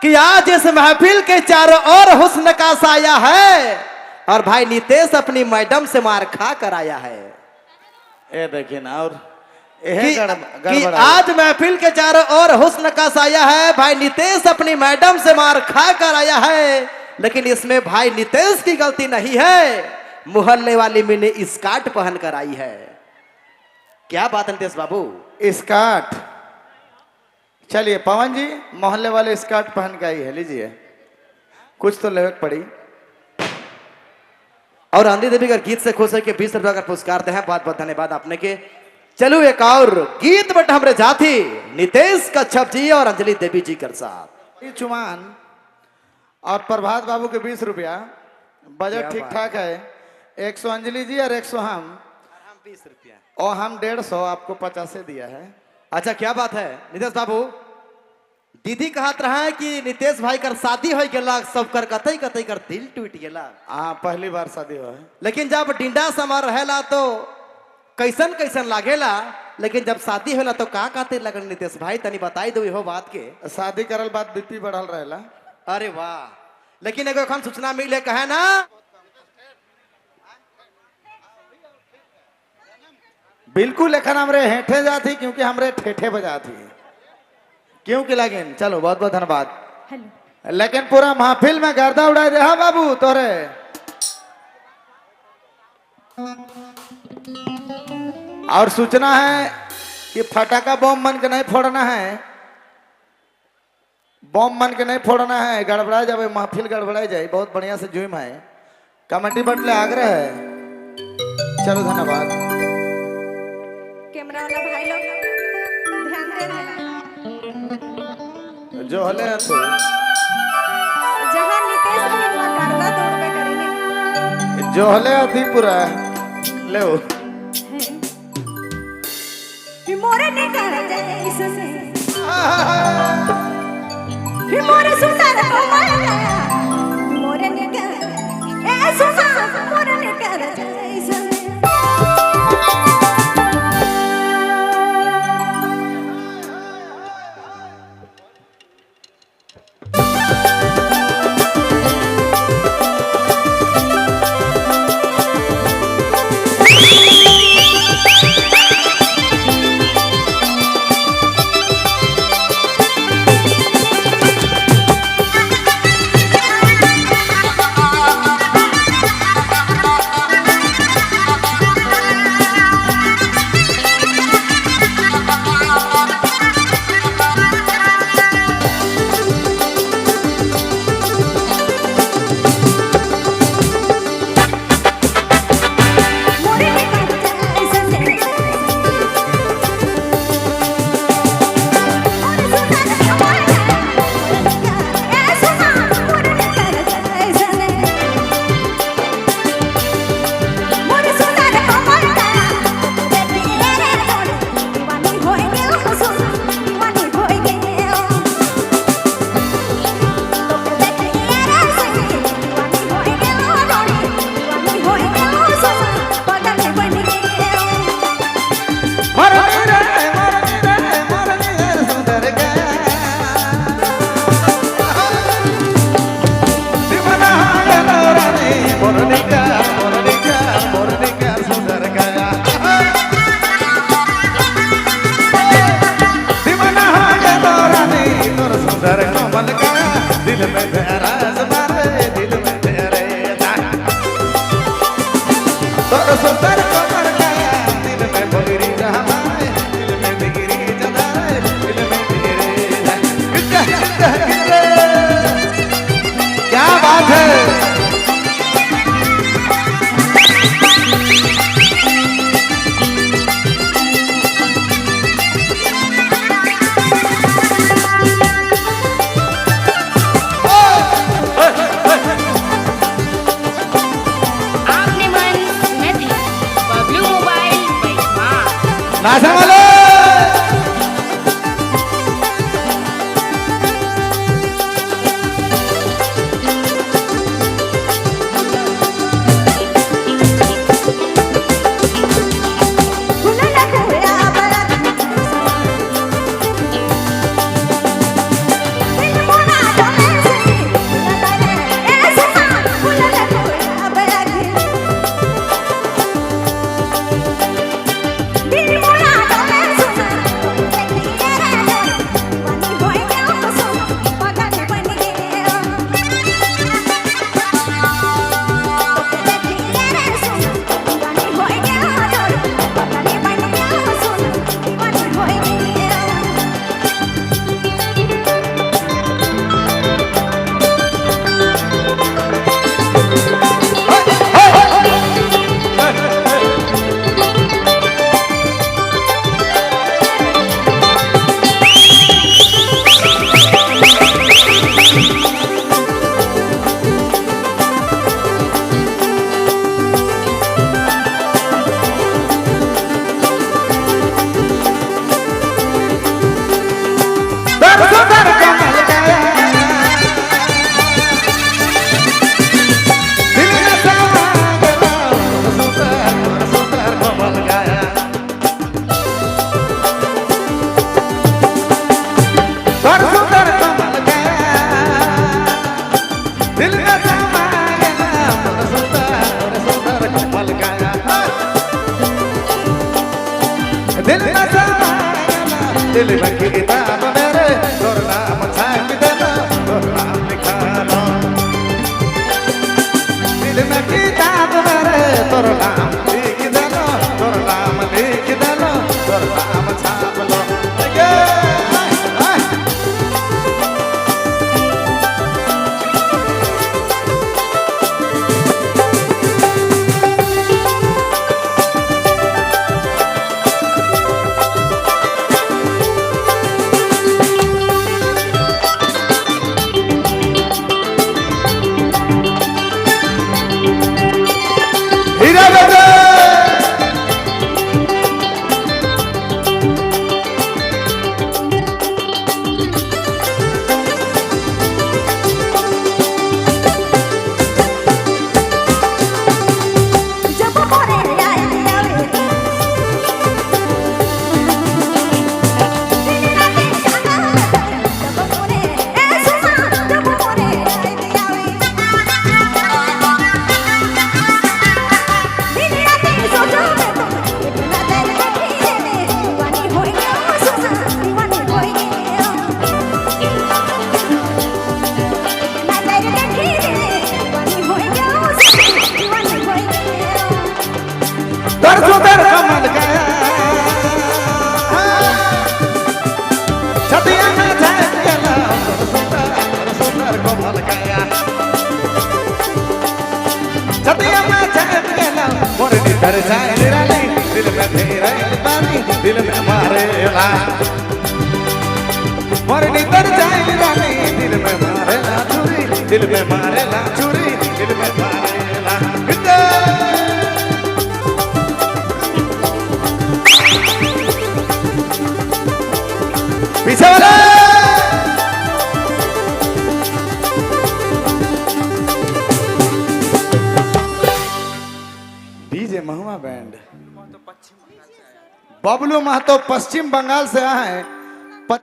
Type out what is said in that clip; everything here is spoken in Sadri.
कि आज इस महफिल के चारों ओर हुस्न का साया है और भाई नितेश अपनी मैडम से मार खा कर आया है। ए देखिए ना और कि, कि गड़बड़ आज महफिल के चारों ओर हुस्न का साया है, भाई नितेश अपनी मैडम से मार खा कर आया है। लेकिन इसमें भाई नितेश की गलती नहीं है, मोहल्ले वाली मिनी स्कर्ट पहन कर आई है। क्या बात है नितेश बाबू? स्कर्ट। चलिए पवन जी, मोहल्ले वाले स्कर्ट पहन के आई है, लीजिए कुछ तो लेवे पड़ी। और अंधी देवी का गीत से खुश है के 20 रुपया का पुरस्कार दे हैं, बहुत बहुत धन्यवाद आपने के। चलो एक और गीत बट हमरे जाथी नितेश कच्छप जी और अंजलि देवी जी के साथ। चुमान और प्रभात बाबू के 20 रुपया, बजट ठीक ठाक है। 100 अंजलि जी और 100 हम 20 रुपया और हम 150, आपको 50 दिया है। अच्छा, क्या बात है नितेश बाबू। दीदी कहत रहा है कि नितेश भाई कर शादी हो गेला, सब कर कतई कतई कर दिल टूट गेला। हाँ, पहली बार शादी हुआ है। लेकिन जब डिंडा समर रहेला तो कैसन कैसन लागेला, लेकिन जब शादी होला तो का काते लगन नितेश भाई, तनी बताई दो इहो बात के। शादी करल बाद बीपी बढ़ल रहेला। अरे वाह, लेकिन एगो एखन सूचना मिले कहे ना। बिल्कुल, एखन हमरे हेठे जाती क्योंकि हमरे ठेठे बजाती क्यों कि लगिन। चलो, बहुत बहुत धन्यवाद। हेलो। लेकिन पूरा महफिल में गर्दा उड़ाए दे। हाँ बाबू तोरे। और सूचना है कि फटाका बम मन के नहीं फोड़ना है, बम मन के नहीं फोड़ना है, गड़बड़ा जाए महफिल, गड़बड़ा जाए। बहुत बढ़िया से जुइम है, कमेटी बटले आग्रह है। चलो, धन्यवाद। कैमरा वाला भाई लोग ध्यान दे देना। जो हले तो जहाँ नितेश रही वहाँ गर्दा दौड़बे करेंगे। जो हले अथी पूरा ले ओ। कि मोरे निकल जैसे कि मोरे सुंदर कोमल मोरे निकल ए सुना मोरे निकल जैसे। मोरे निकल जैसे मोरे सुंदर कोमल ए सुना मोरे निकल जैसे मोरे सुंदर कोमल देखी रे तोरे दीवानी होय गेल, सुना दीवानी होय गेल। তোকে দেখি রে সখী दीवानी होय गेल, दीवानी होय गेल, सुना पागल बन गेल। मरनी रे, मरनी रे, मरनी रे सुंदर के दीवाना गलो रानी, मोरनी का, मोरनी का, मोरनी का सुंदर का दीवाना गलो रानी, तोर सुंदर कोमल का दिल में तेरा मारे, दिल में तेरे तोर सुंदर कोमल का दिल में बोली रहमाए, दिल में बिगड़ी जलाए, दिल में बिगड़ी। क्या बात है! आपने मन सुनत है बबलू मोबाइल बैठवा। ना संभालो। फुलला खोया बरत दिल मोना। दिल में किताब मेरे तोर नाम छाप देना तोर नाम लिखा लो दिल में किताब मेरे तोर नाम लिख देना तोर नाम लिख देना तोर नाम छाप लो आए, आए। हीरा बेटे जब मोरे आए आवे दिन राते कांगा जब मोरे ए सुना जब मोरे आए आवे दिन राते सोचो मैं तुम एक नजर देखी रे दीवानी होई गयो सुना दीवानी होई गयो एक नजर देखी रे दीवानी होई गयो सुना दीवानी होई गयो दर सुंदर कमल गया छतिया में झाँक गेला तोर सुंदर कमल गया छतिया में झाँक गेला मोर निधर जाए निराली दिल में तेरे पानी दिल में मारेला मोर निधर जाए निराली दिल में मारेला छुरी दिल में मारेला छुरी दिल में मारेला हिते। पीछे वाले डीजे महुआ बैंड बबलू महतो पश्चिम बंगाल से आए हैं।